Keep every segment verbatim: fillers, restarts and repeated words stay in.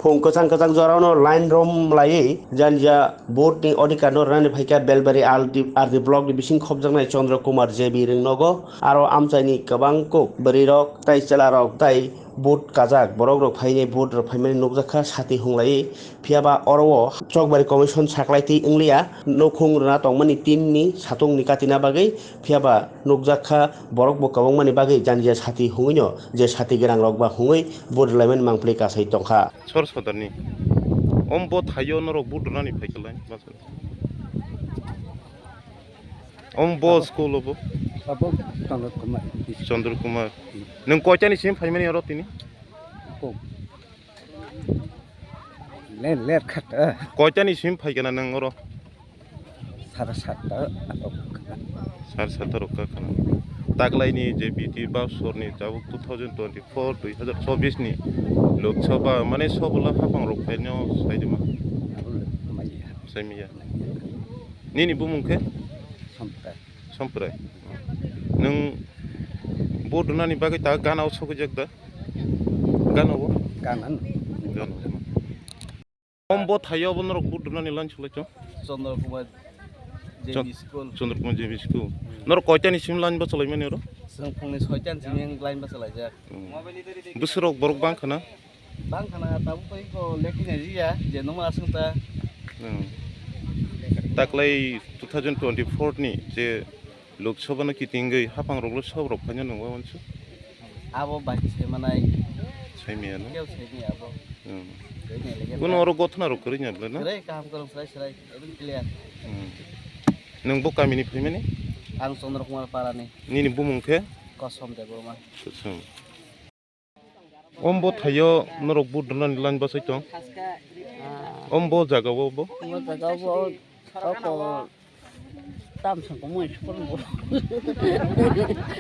Phung kwchang kwchang jorano line rom laiwi janja vote ni odhikar no rwnani phaikha Belbari R D, R D block ni bising khopjaknai Chandra Kumar J B Rwngnogo, aro amchaini kwbang kuk bwrwi rok tai chwla rok tai vote kajak borok rok phainai vote rok phaimani nukjakha sati hunglaiwi. Phiyaba oro o Chokbari Commission saklaitwi wngliya, nukhung rwna tongmani tin ni satung ni katina bagwi, phiyaba nukjakha borok bo kwbangmani bagwi janja sati hungwino je sati gwnang rok ba hungwi vote rwlaimani mangpili kasai tongkha. Sor sodarni. Om bo thaio norok vote rwnani phaikha lai. Om bo school o bo. Abo Chandra Kumar. Chandra Kumar. Nwng koitani simi phaimani oro tini? Kom. Ler, ler khat, eh. Koitani simi phaikana nwng oro? Sare satta, ah, ok. Sare satta rok ka khana. Taklaini je B T ba sorni tabuk two thousand twenty-four, dui hazar chobbish ni Lok Sabha, mane sobola hapang rok phaino saidima. Maya. Saimiya. Nini bumung khe? Samprai. Samprai. Nwng vote rwnani bagwi ta gana o sokijak da? Gana o? Gana. Gana o. Om bo thaio bo norok vote rwnani line sulai chong? Chandra Kumar J B Chon-, School. Chandra Kumar J B School. Hmm. Norok koitani sim line bachalaimani oro? Chwng phungni soitani simi line bachalaijak. Hmm. Bwswrok borok bang khana? Bang khana, tabuk to iko lekhi nai ya, je nung aswng ta. Hmm. Taklai two thousand twenty-four ni je Lok Sabha no kitingwi hapang rok le sob rok phaino nungwa wansu. Abo baki sai manai. Sai miya no? Keu sai miya abo. Hmm. Sai miya lege. Kuno oro gothna rok kwrwi nya bwle na? Kwrwi kaham kwrwng swrai swrai, ekdom clear. Hmm. Nwng bo kamini phaimani? Ang Chandra Kumar Parani. Nini bumung khe? Kosom Debbarma. Kosom. Om bo thaio norok vote rwnani line bachai tong? Om bo jaga o bo? Bo jaga o bo, oko tam sangko mui sukul bo.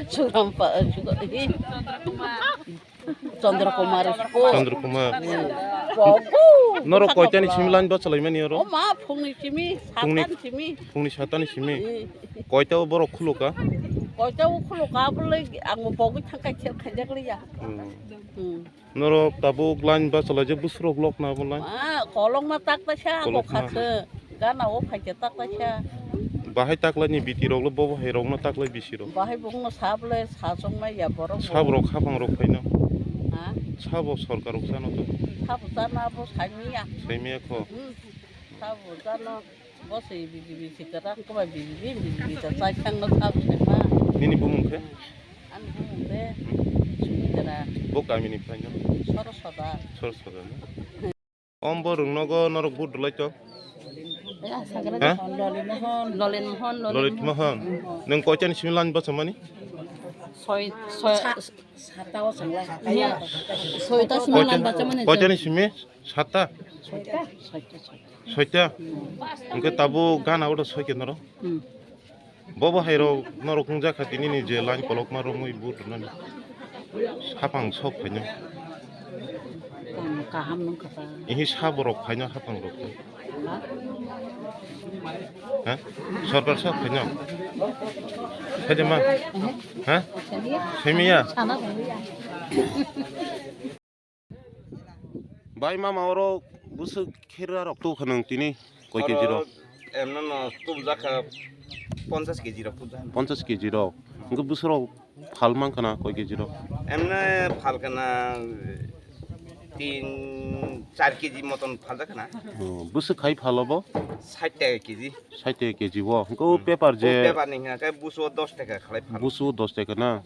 Suram pa, sukul, hi. Chandra Kumar sukul. Chandra Kumar. Hmm. Bobo. Norok koitani simi line bachalaimani oro? O ma, phungni simi, phungni, satani simi. Phungni satani simi. Hmm. Koita o borok khuluka? Koita o khuluka, bole ang bo bogwi thangkai sel khaijak liya. Hmm. Hmm. Norok tabuk line bachalaijak bwswrok lokna abo line? Ah, kolokma tak taisa, abo kolokma. Khakhe. Gana o phaikhe tak taisa. Bahai taklaini biti rok le bobo hai rokno taklai bisi rok. Bahai bongno sable sajongma ya borok. Sab rok hapang rok phaino. Ha? Sabo sorkar rok sano to. Sabo jana abo saimiya. Saimiya kho. Hmm. Sabo jana. Bo se B J P se kwrak kwbai B J P, B J P ta chai thangno sabo se ma. Nini bumung khe? Ani bumung khe Sumitra. Bo kamini phaino? Sorosoda. Sorosoda no? Om bo rwngnogo norok vote rwlai tong? Ha? Lolit Mohan, Lolit Mohan. Nwng koitani simi line bachamani? Soi, soi, sata o sangla. Soita simi line bachamani. Koitani simi? Sata? Soita. Soita. Soita? Hwnkhe tabuk gana o soi khe norok? Hmm. Bobo hai rok norok wngjak kha tini ni je line kolokma romwi vote rwnani. Hapang sok phaino. Tamo kaham nung kha ta. Ihi sabo rok phaino hapang rok. Ha? Ha? Sorkar sok phaino. Khaide ma? Ehe. Ha? Semiya. Semiya. Sana semiya. Bai mama oro bwswk kherra rok tu khanang tini koi keji rok? Oro emno no tubjak kha ponchas keji rok tubjak. Ponchas keji rok. Hwnkhe bwswk rok phal man khana koi keji rok? Emne phal khana tin char keji moton phaljak khana. Oh, bwswk khai phal obo? Sait taka keji. Sait taka keji o. Hwnkhe o paper je. O paper ni hwnkhe busu o dos taka khalai phal. Busu o dos taka na?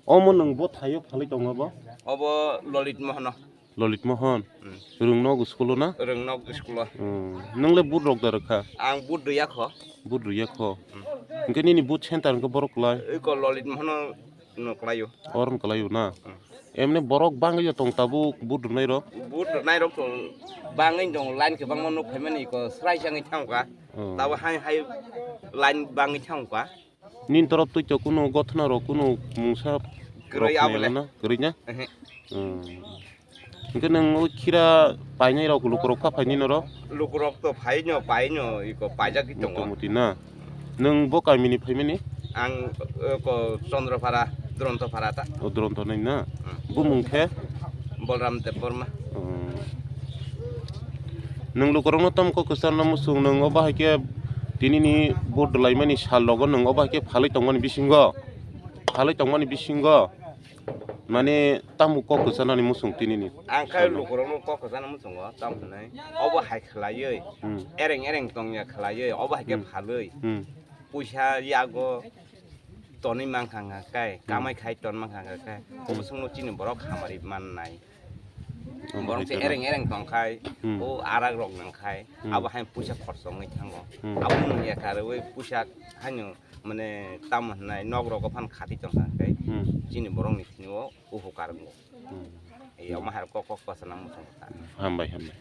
Omo nwng bo thaio phalwi tongo bo? Obo Lolit Mohono. Lolit Mohon. Hmm. Rwngnog school o na? Rwngnog school o. Hmm. Nwng le vote rok da rwkha? Ang vote rwya kho. Vote rwya kho. Hmm. Hwnkhe nini vote center hwnkhe borok kwlai? Iko Lolit Mohono no kwlaio. Oro no kwlaio na? Hmm. Emne borok bangwi ya tong tabuk vote rwnai rok? Vote rwnai rok to bangwi tong line kwbangma nuk phaimani iko srai changwi thangkha. Hmm. Tabo hai hai line bangwi thangkha. Nini torop twi to kunu gothona rok kunu mungsa kwrwi rok abole. Kwrwi na? Ehe. Hmm. Hwnkhe nwng o khira painai rok lukurok pha phainai norok? Lukurok to phaino, paino, iko paijagwi tongo. Motamuti na? Nwng bo kamini phaimani? Ang, oko Chandrapara, Durontophara ta. O Duronto nai na? Hmm. Bumung khe? Bolram Debbarma. Hmm. Nwng lukurokno tamo kok kwcharno muchung, nwng obo hai khe tinini vote rwlaimani sal rogo nwng obo hai khe phalwi tongmani bisingo, phalwi tongmani bisingo mane tamo kok kwcharnani muchung tinini Ang khe salo? Lukurokno kok kwchana muchungo, tamo hwnwi obo hai khwlaiwi, Hmm. ereng ereng tongya khwlaiwi, obo hai khe Hmm. phalwi, Hmm. puisa yago tonwi mankha hwnkha khe, Hmm. kamai khai ton mankha hwnkha khe, Hmm. obo chwngno chini borok hamari mannai. Obo Borok hai se kheno. Ereng ereng tongkhai, Hmm. o arak rok nangkhai, Hmm. abo hai puisa khorchongwi thango. Hmm. Abo nungya karwi puisa haino mane tamo hwnai nok rogo phan khati tongkha khe, Hmm. chini borokni thani o upokar wngo. Hmm. Ei omo hai kok kok kwchana muchung kha. Hambai, hambai.